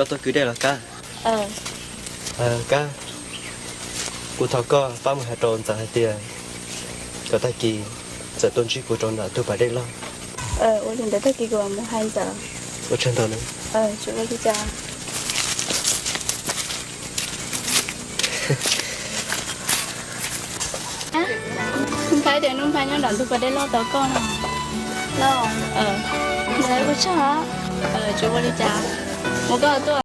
Koj tuaj kwv dej los Kab? Kab, kuv thov koj pab mus hais rau Ntxawm hais tias kom tag kis txawm tuaj ntsib kuv rau ntawm tus pas dej loj. Ua li ntawd tag kis kuv mam mus hais Ntxawm. Ua tsaug ntau nawb. Nuj Nplhaib tias Nuj Nplhaib nyob nram ntug pas dej loj tos koj no. Los, ntawd ua tsaug. Tsis ua li cas, mus koj tuaj.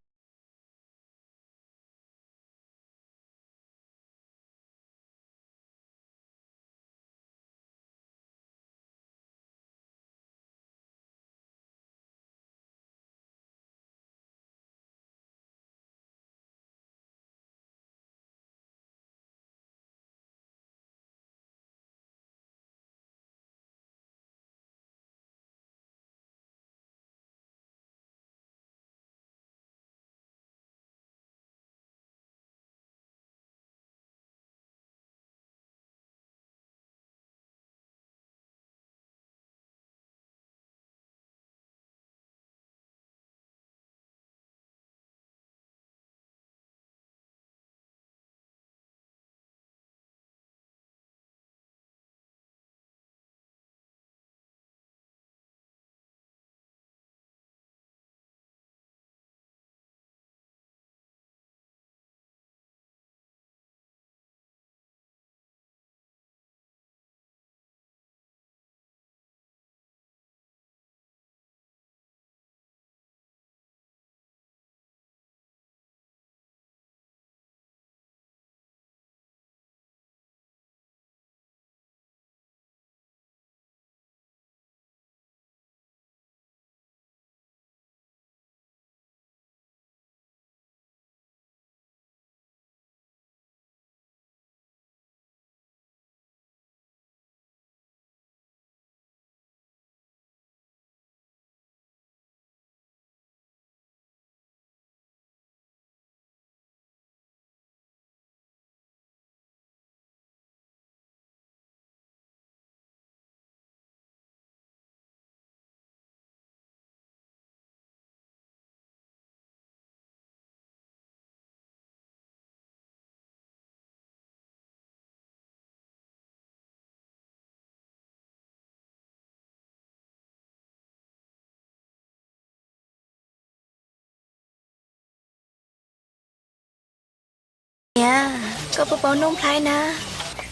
Niam, koj puas paub Nuj Nplhaib na?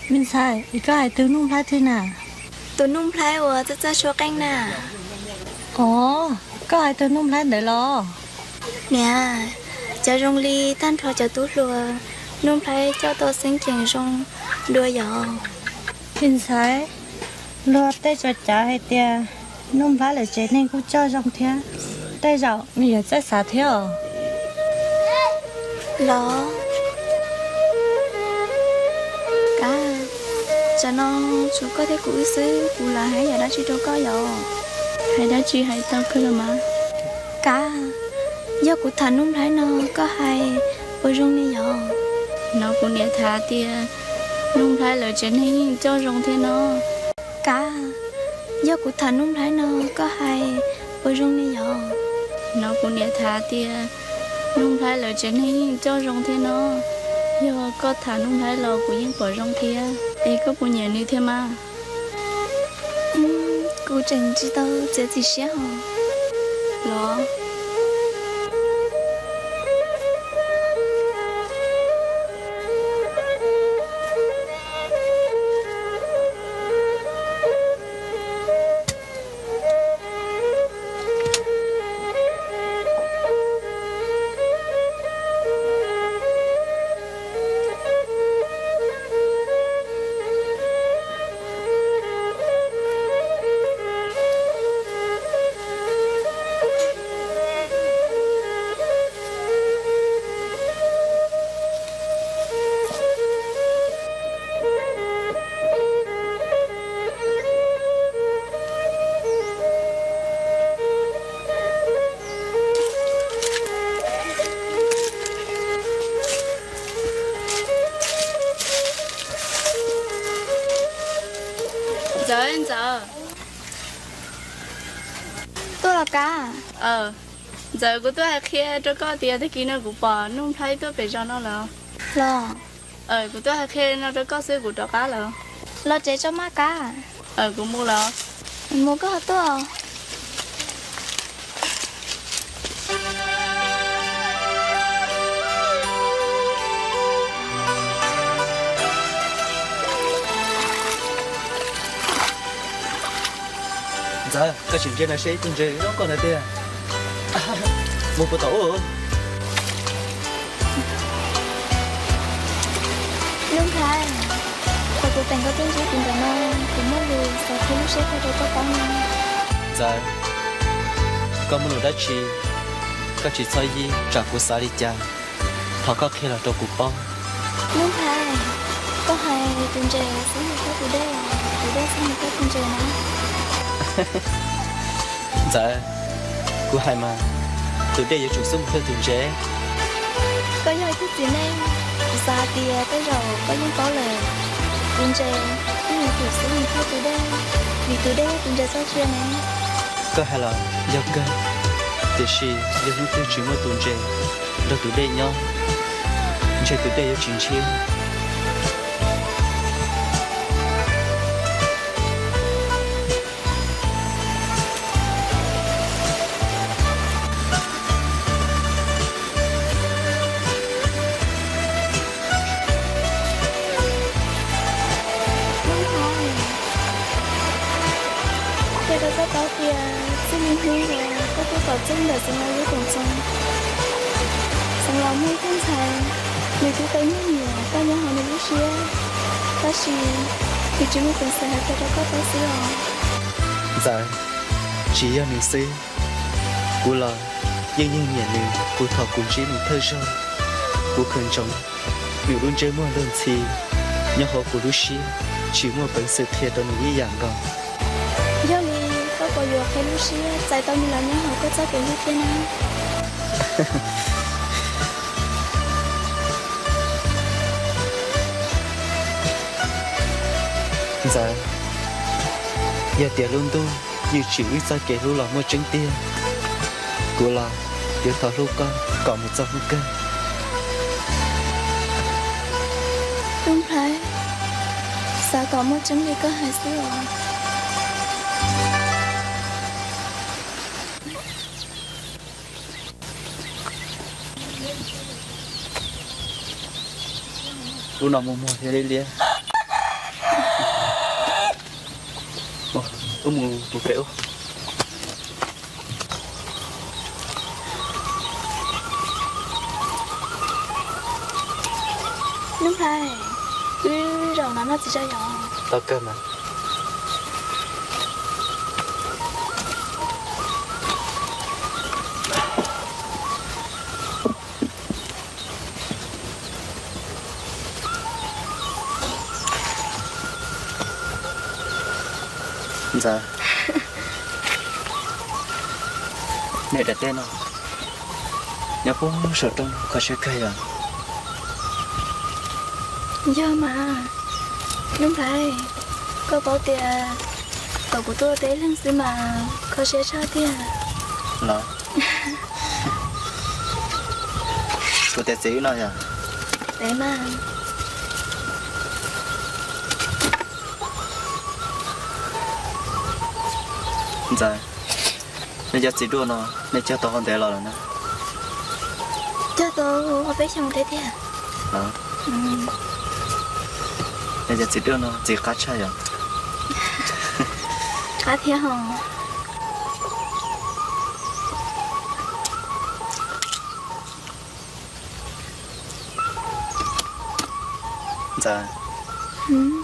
Me ntxhais, koj hais tus Nuj Nplhaib twg na? Tus Nuj Nplhaib uas txaj txaj tshuab qeej na. Os, koj hais tus Nuj Nplhaib ntawd los? Niam, cov zoo li tag nrho cov tub hluas Nuj Nplhaib coj tau xeeb ceem zoo dua yom. Me ntxhais, luag tej tso cav hais tias Nuj Nplhaib lawv tsev neeg kuj coj zoo thiab, tej zaum nws yog txawj xav thiab os. Los, Kab, tsam no tshuav koj thiab kuv wb xwb, kuv lam hais yam dab tsi rau koj yom? Hais dab tsi hais tau kawg los mas. Kab, yog kuv tham Nuj Nplhaib no koj hais puas zoo li yom? Hnov kuv niam tham tias Nuj Nplhaib lawv tsev neeg yeej coj zoo thiab no. Kab, yog kuv tham Nuj Nplhaib no koj hais puas zoo li yom? Hnov kuv niam tham tias Nuj Nplhaib lawv tsev neeg yeej coj zoo thiab no. Yog koj tham Nuj Nplhaib los kuv yeej pom zoo thiab. Es koj puas nyiam nws thiab mas? Kuv tseem tsis tau txiav txim siab hos. Los, Ntxawm, Ntxawm. Tuaj los Kab? Ntxawm, kuv tuaj hais qhia rau koj tias tag kis no kuv pom Nuj Nplhaib tuaj pem zos no lawm. Los? Kuv tuaj hais qhia no rau koj xwb kuv rov qab lawm. Los tsev tso maj qab. Kuv mus lawm. Mus koj ho tuaj. Ntxawm, koj sim ntsia no seb ib tug ntses zoo koj ntawd tiag. Mus puas tau? Nuj Nplhaib, thaum kuv teem koj tuaj ntsib kuv ntawm no, kuv muaj lus xav qhia lub siab tuaj rau koj paub no. Ntxawm, koj muaj lus dab tsi, koj tsis txhob yig, tsam kuv xav li cas, thov koj qhia los rau kuv paub. Nuj Nplhaib, koj hais tus ntses xub mus thawj tus dej, tus dej xub mus thawj tus ntses na. Ntxawm, kuv hais mas, tus dej yuav tsum xub mus thawj tus ntses. Koj yog ib tug txiv neej, kuv xav hais tias tej zaum koj yeej paub lawm, tus ntses yeej yuav tsum xub mus thawj tus dej, vim tus dej yog tus ntses txoj sia ne. Koj hais los yog kawg, tiam sis yog hnub twg tsis muaj tus ntses nrog tus dej nyob, ntshe tus dej yuav tsis ntshiab. Qhia rau koj paub tias txij li hnub uas koj tuaj tom txeeb ntawm Xeev Laus lub koom txoos, Xeev Laus muaj ib tug ntxhais, nws twb tau nyiag niam koj nyob hauv nws lub siab, tab sis nws tsis muaj peev xwm hais qhia rau koj paub xwb os. Ntxawm, tsis yog nws xwb, kuv los yeej yeej nyiam nws puag thaum kuv ntsib nws thawj zaug. Kuv khaws ntsoov nws lub ntsej muag luag ntxhi nyob hauv kuv lub siab, tsis muaj peev xwm qhia rau nws ib yam nkaus. Yog li koj puas yuav qhib lub siab txais tau nws los nyob hauv koj txoj kev hlub thiab na? Ntxawm, yog tias lub ntuj yeej tsim wb txoj kev hlub los muaj tseeb tiag, kuv los yuav thov hlub koj kom mus txog hnub kawg. Nuj Nplhaib, xav kom muaj tseeb li koj hais xwb os. Lub no muag muag thiab liab liab. Wb mus pem ub. Nuj Nplhaib, wb zaum no noj txiv tsawb yom? Tau kawg mas. Ntxawm, nej daim teb no nyob puag saum roob kho siab kawg yom? Yog mas, Nuj Nplhaib, koj paub tias thaum kuv tuaj teb leeg xwb mas kho siab tshaj tiag. Los, kuv tes txiv wb no yom? Tes mas. Ntxawm, nej cov txiv duaj no nej cog tau hau ntev los lawm na? Cog tau peb xyoos thiab tiag. Nej cov txiv duaj no txiv qab tshaj yom? Qab thiab hos. Ntxawm,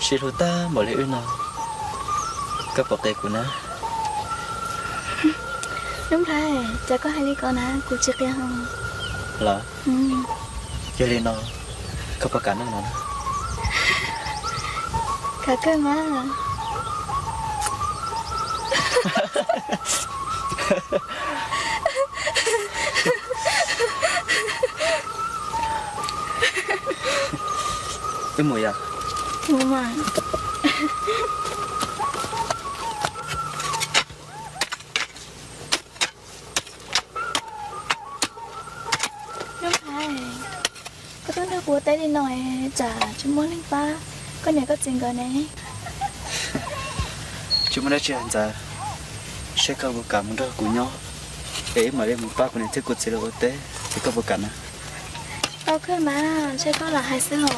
sib hlub tag npaum li wb no, koj puas qia kuv na? Nuj Nplhaib, cas koj hais li ko na, kuv tsis qia hos. Los, yog li no, koj puas kam noj no? Kam kawg mas. Wb mus yom? Mus mas. Cas tsis muaj leej pab koj niam koj txiv nkawd ne? Tsis muaj dab tsi hais ntxawm, seb koj puas kam mus nrog kuv nyob, es wb mam li mus pab kuv niam thiab kuv txiv lawv ua teb, es koj puas kam na? Tau kawg mas, ntshe koj lam hais xwb os.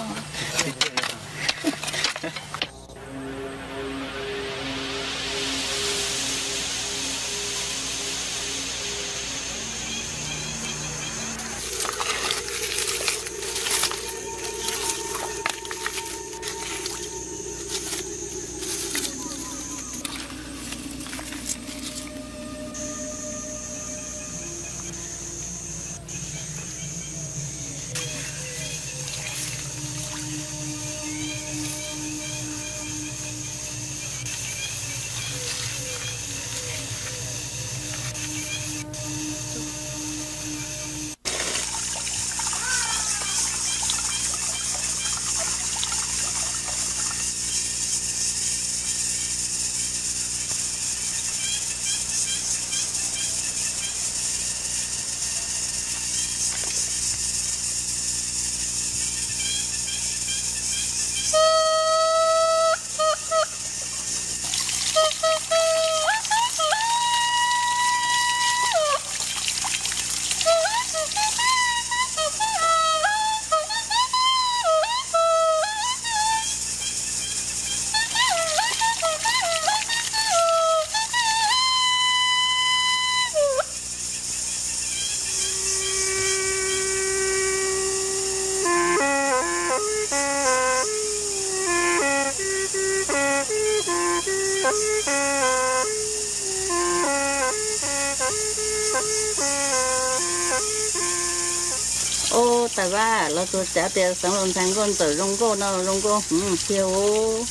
Ua, Tam Vaj, los txog cav tias xeev laus ntxhais nkauj ntxawm zoo nkauj no zoo nkauj hwv tiag ub.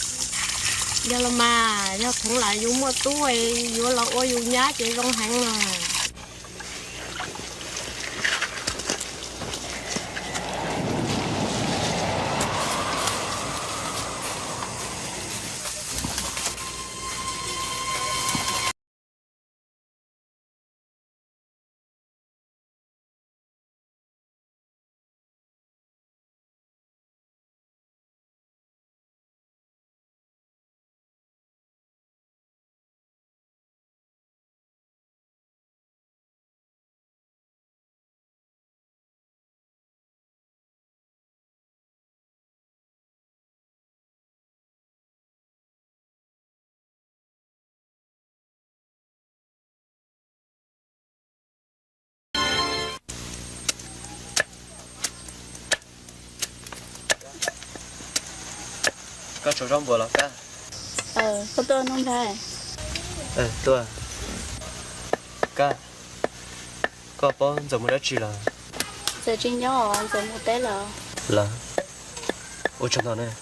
Yog los mas, yog kheev lam yus muaj tub yuav los ua yus nyab ces zoo heev mas. Koj tsuav zaub npua los Kab? Koj tuaj Nuj Nplhaib? Tuaj. Kab, koj paub Ntxawm mus dab tsi los? Ntxawm tsis nyob, Ntxawm mus teb lawm. Los, ua tsaug ntau na.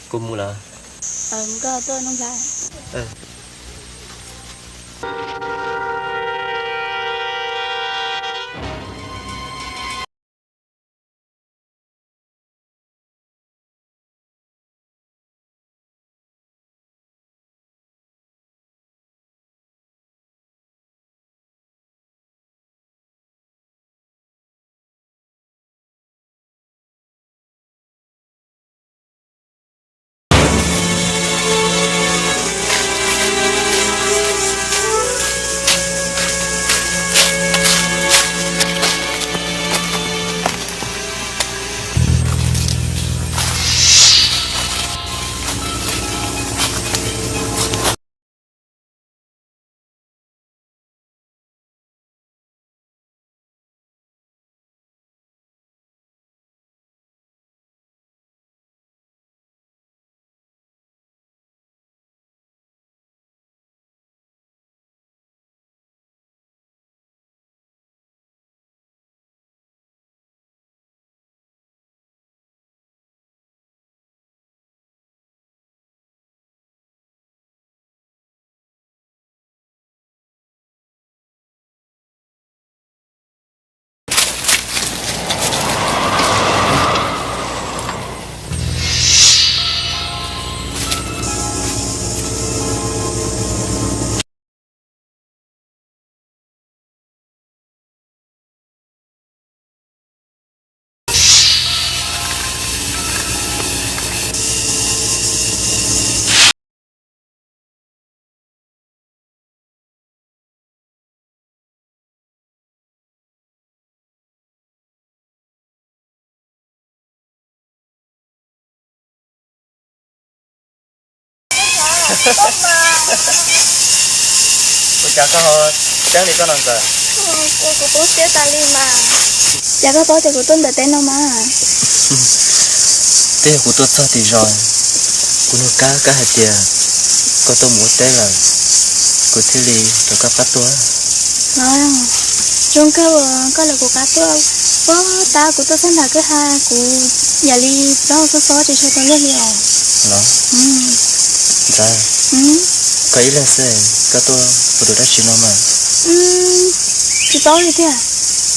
Kuv mus lawm. Koj tuaj Nuj Nplhaib. Ua cas koj ho tseeb li koj no ntxawm? Ua kuv poob siab tas li mas. Cas koj paub tias kuv tuaj ntawm teb no mas? Twb yog kuv tuaj txog tim zos, kuv nug Kab, Kab hais tias koj tuaj mus ua teb lawm, kuv thiaj li rov qab tuaj. Los, zoo kawg uas koj lawv kuv qab tuaj. Puag ta kuv tuaj txog nram kwj ha kuv yam li plaub hau xob xob tsis tshua tau luag li os. Los, Ntxawm, koj ib leeg xwb, koj tuaj ua tus dab tsi no mas? Tsis paub li tiag,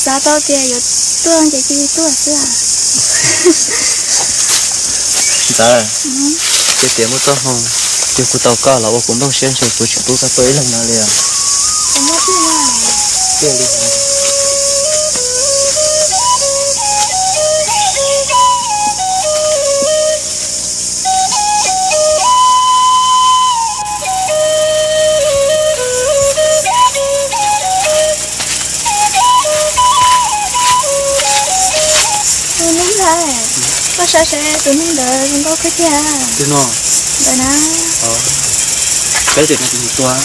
xav tau tias yuav tuaj ces cia li tuaj xwb. Ntxawm, ces tias muaj txoj hmoo, yog kuv tau koj los ua kuv nplooj siab ntshe kuv tsis pub koj tuaj ib leeg no li os. Tiag li. Tus neeg ntawd, koj saib saib tus neeg ntawd zoo nkauj kawg tiag. Tus no? Ntawd na. Peb tus no tus tua.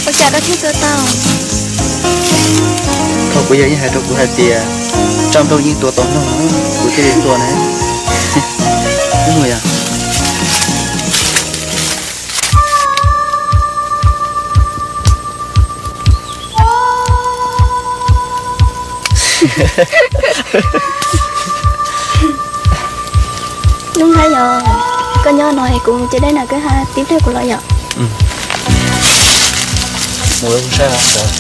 Ua cas koj thiaj tua tau? Thaum kuv yawg yeej hais rau kuv hais tias, tsaj nplooj yeej tua tau noog, kuv thiaj li tua ne. Ub, yog Nuj Nplhaib yog, koj nyob no es kuv mus ce dej na, koj haj tib pliag kuv los yom. Mus ua saib.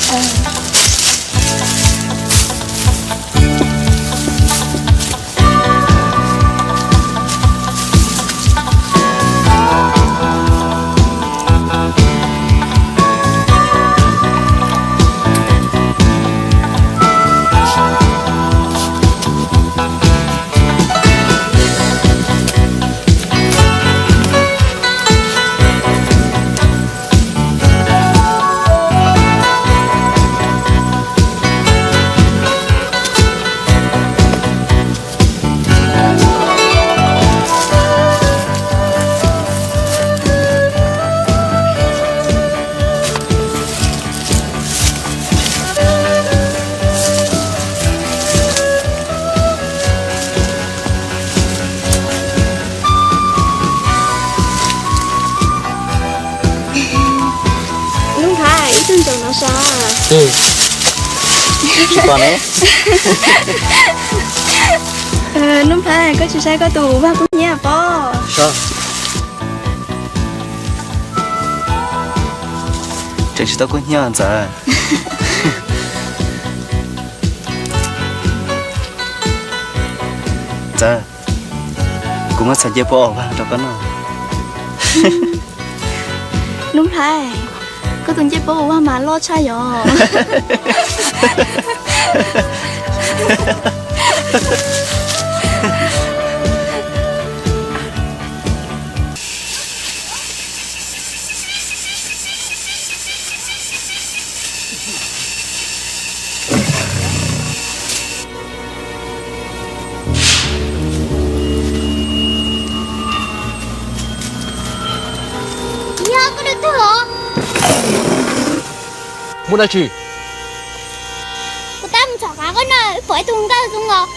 Nuj Nplhaib, ib tug ntsaum no sav. Tsis pom ne. Nuj Nplhaib, koj tsis saib koj tus vaj kub hnyiab pob. Tseem tsis tau kub hnyiab Ntxawm. Ntxawm, kuv muab txhais ncej puab ua vag rau koj noj. Nuj Nplhaib, koj tus ncej puab ua vag mas loj tshaj yom. Yog koj dua twg os? Muaj dab tsi? Kuv tab mus txhom qav koj no, wb pom ib tug nkauj zoo os.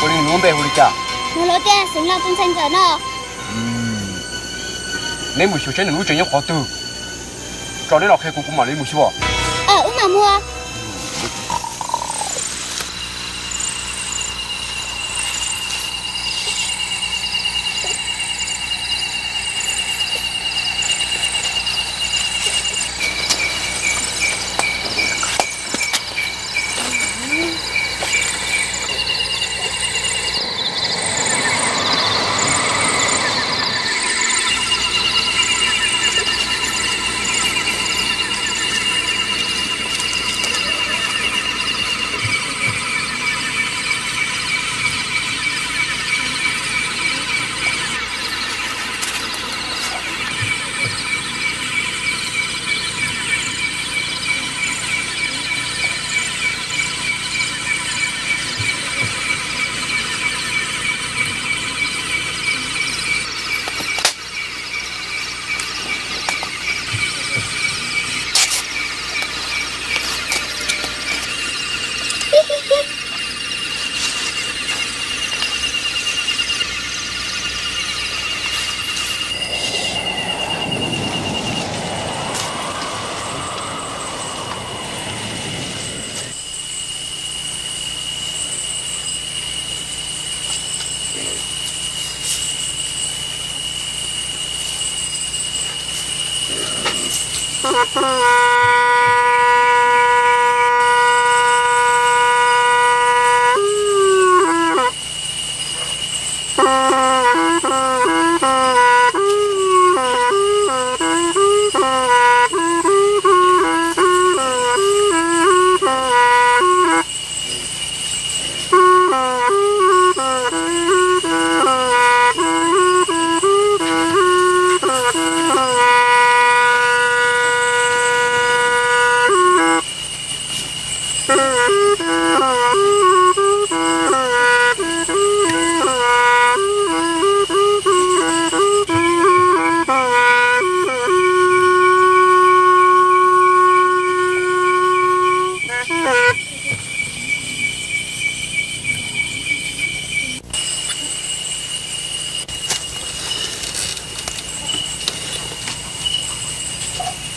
Ua li nws lub npe hu li cas? Nws lub tias Xeev Laus tus ntxhais ntxawm no. Neb mus xyuas seb nws lub tsev nyob qhov twg, tso neb los qhia kuv, kuv mam li mus xyuas. Wb mam mus.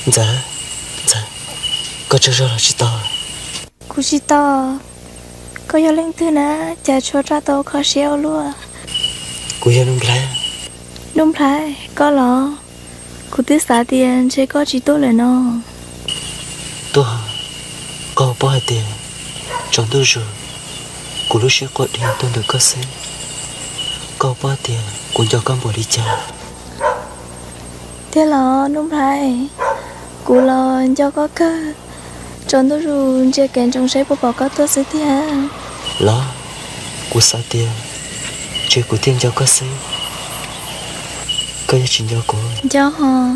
Ntxawm, Ntxawm, koj tsaug zog los tsis tau? Kuv tsis tau. Koj yog leej twg na, cas tshuav raj tau kho siab ua luaj? Kuv yog Nuj Nplhaib. Nuj Nplhaib, koj los? Kuv twb xav tias ntshe koj tsis tuaj lawm no. Tuaj, koj paub hais tias tsaus ntuj zus kuv lub siab quaj dheev tuaj ntawm koj xwb. Koj paub tias kuv nco koj npaum li cas. Tiag los Nuj Nplhaib? Kuv los nco koj kawg. Tsaus ntuj zus ntsia kev ntsoov saib puas pom koj tuaj xwb tiag. Los, kuv xav tias ntshe kuv thiaj nco koj xwb, koj yeej tsis nco kuv. Nco hos,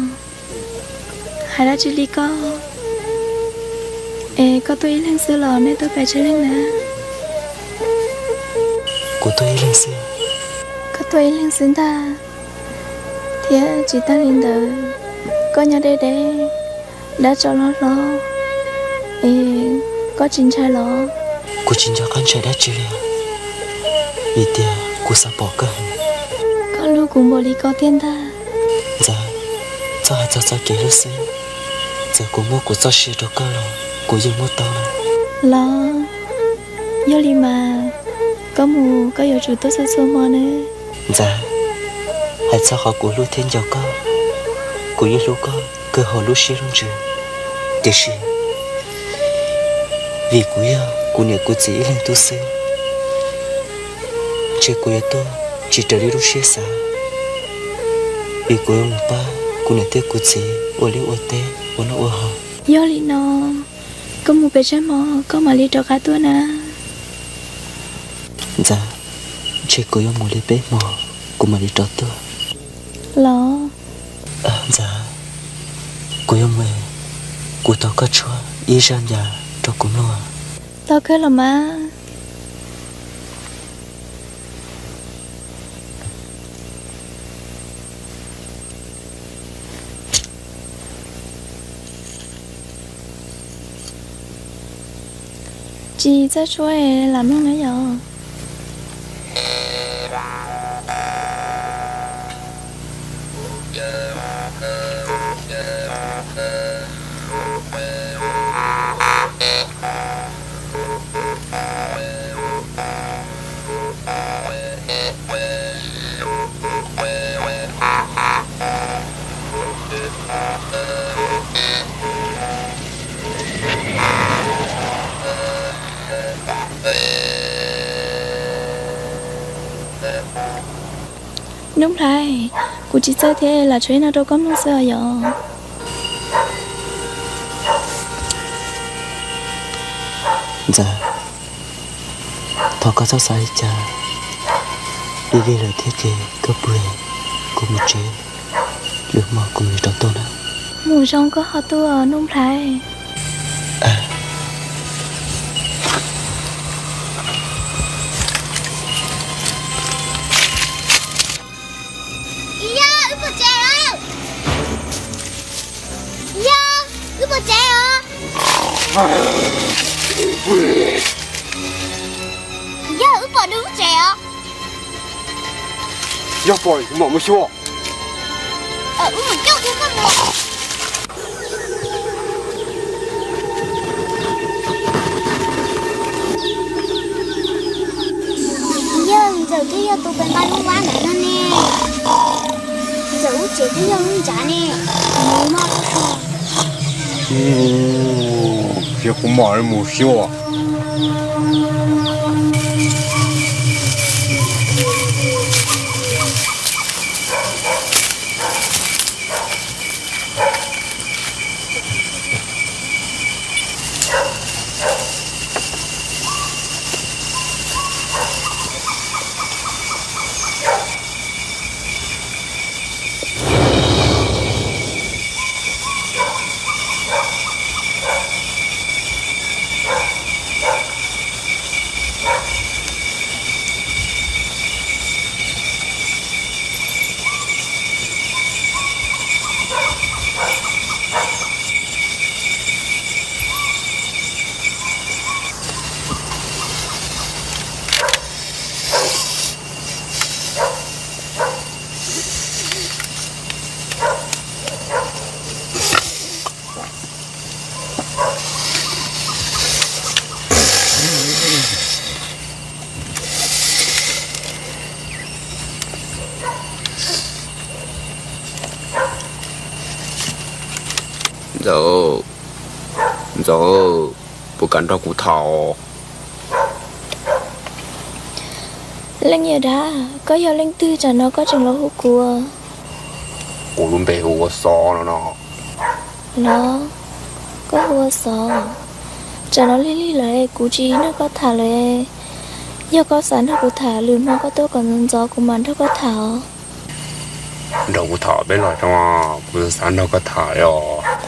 hais dab tsi li koj? Es koj tuaj ib leeg xwb los nej tuaj pes tsawg leej na? Kuv tuaj ib leeg xwb. Koj tuaj ib leeg xwb ntag. Thiab tsis tag li ntawd, koj nyob deb deb, dab tsov hlob hlob, es koj tsis ntshai los? Kuv tsis nco qab ntshai dab tsi li, vim tias kuv xav pom koj. Koj hlub kuv npaum li ko tiag ntag. Ntxawm, txhob hais txog txoj kev hlub xwb, txawm kuv muab kuv txoj sia rau koj los kuv yeej muab tau na. Los, yog li mas koj mus koj yuav tsum tuaj txhua txhua hmo nawb. Ntxawm, hais txog qhov kuv hlub thiab nco koj, kuv yeej hlub koj kawg hauv lub siab lub ntsws. Tiam sis vim kuv yog kuv niam kuv txiv ib leeg tub xwb, ntshe kuv yuav tuaj tsis raws li lub siab xav, vim kuv yuav mus pab kuv niam thiab kuv txiv ua liaj ua teb ua noj ua haus. Yog li no, koj mus pes tsawg hmo koj mam li rov qab tuaj na? Ntxawm, ntshe kuv yuav mus li peb hmo kuv mam li rov tuaj. Los, Ntxawm, kuv yuav mus, kuv thov koj tshuab ib zaj ncas rau kuv mloog. Tau kawg los mas. Tsis txawj tshuab lam mloog na yom. Nuj Nplhaib, kuv tsis txawj thiab lam tshuab ib no rau koj mloog xwb os yom. Ntxawm, thov koj txhob xav li cas, lig lig lawm thiab ces koj pw, kuv mus tsev, lwm hmo kuv mam li rov tuaj na. Mus zoo koj ho tuaj Nuj Nplhaib. Yog wb pom tsev os, yog wb pom tsev os, yog wb pom nws lub tsev os. Yog pom kuv mam mus xyuas. Wb mus coj kuv koj mus. Yog Ntxawm twb yog tus pem nqa lub vab ntawd no ne. Ntxawm lub tsev twb yog lub ntsav ne. Mus mog, tus Cia kuv mam li mus xyuas. Ntxawm, Ntxawm, puas kam nrog kuv tham? Leej yawm dab, koj yog leej twg tsam no koj tseem los hu kuv? Kuv lub npe hu ua Xov no no. Los, koj hu ua Xov? Tsam no lig lig lawm kuv tsis nrog koj tham lawm. Yog koj xav nrog kuv tham, lwm hmo koj tuaj kom ntxov ntxov kuv mam nrog koj tham os. Nrog kuv tham peb los tso, kuv xav nrog koj tham os.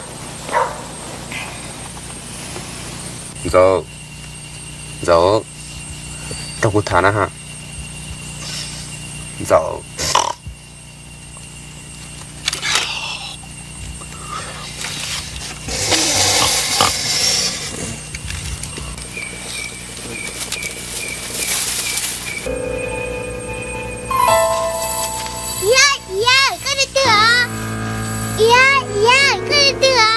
Ntxawm, Ntxawm, nrog kuv tham na. Ntxawm. Yawg, yawg, koj tus twg os? Yawg, yawg, koj tus twg os?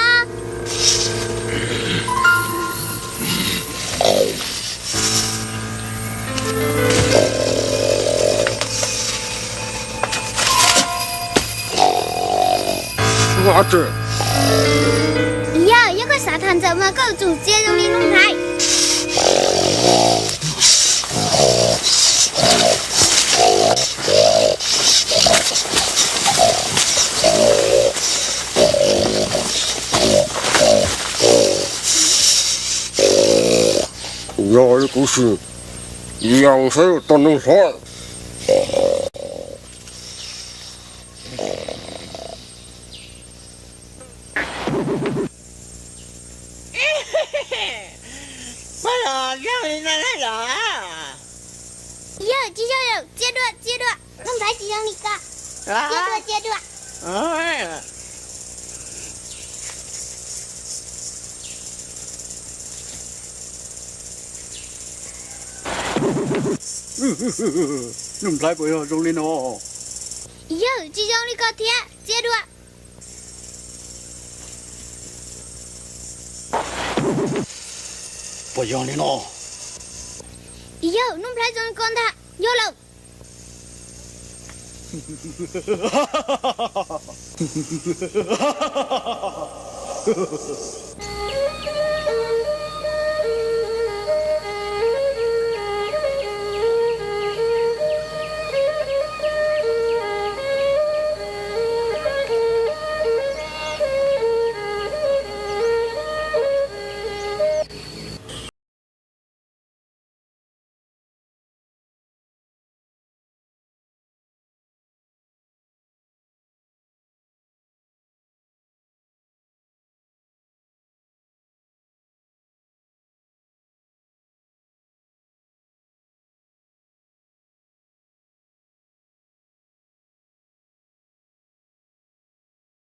Yawg, yog koj xav tham Ntxawm mas koj yuav tsum txia zoo li Nuj Nplhaib. Kuv yog ib kuv sim, yog saib tau Nuj Nplhaib. Yawg, tsis yog, yawg, txia dua, txia dua. Nuj Nplhaib tsis zoo li ko. Txia dua, txia dua. Nuj Nplhaib puas yog zoo li no? Yawg, tsis zoo li ko thiab, txia dua. Puas yog li no? Yawg, Nuj Nplhaib zoo li ko ntag, yog lawm.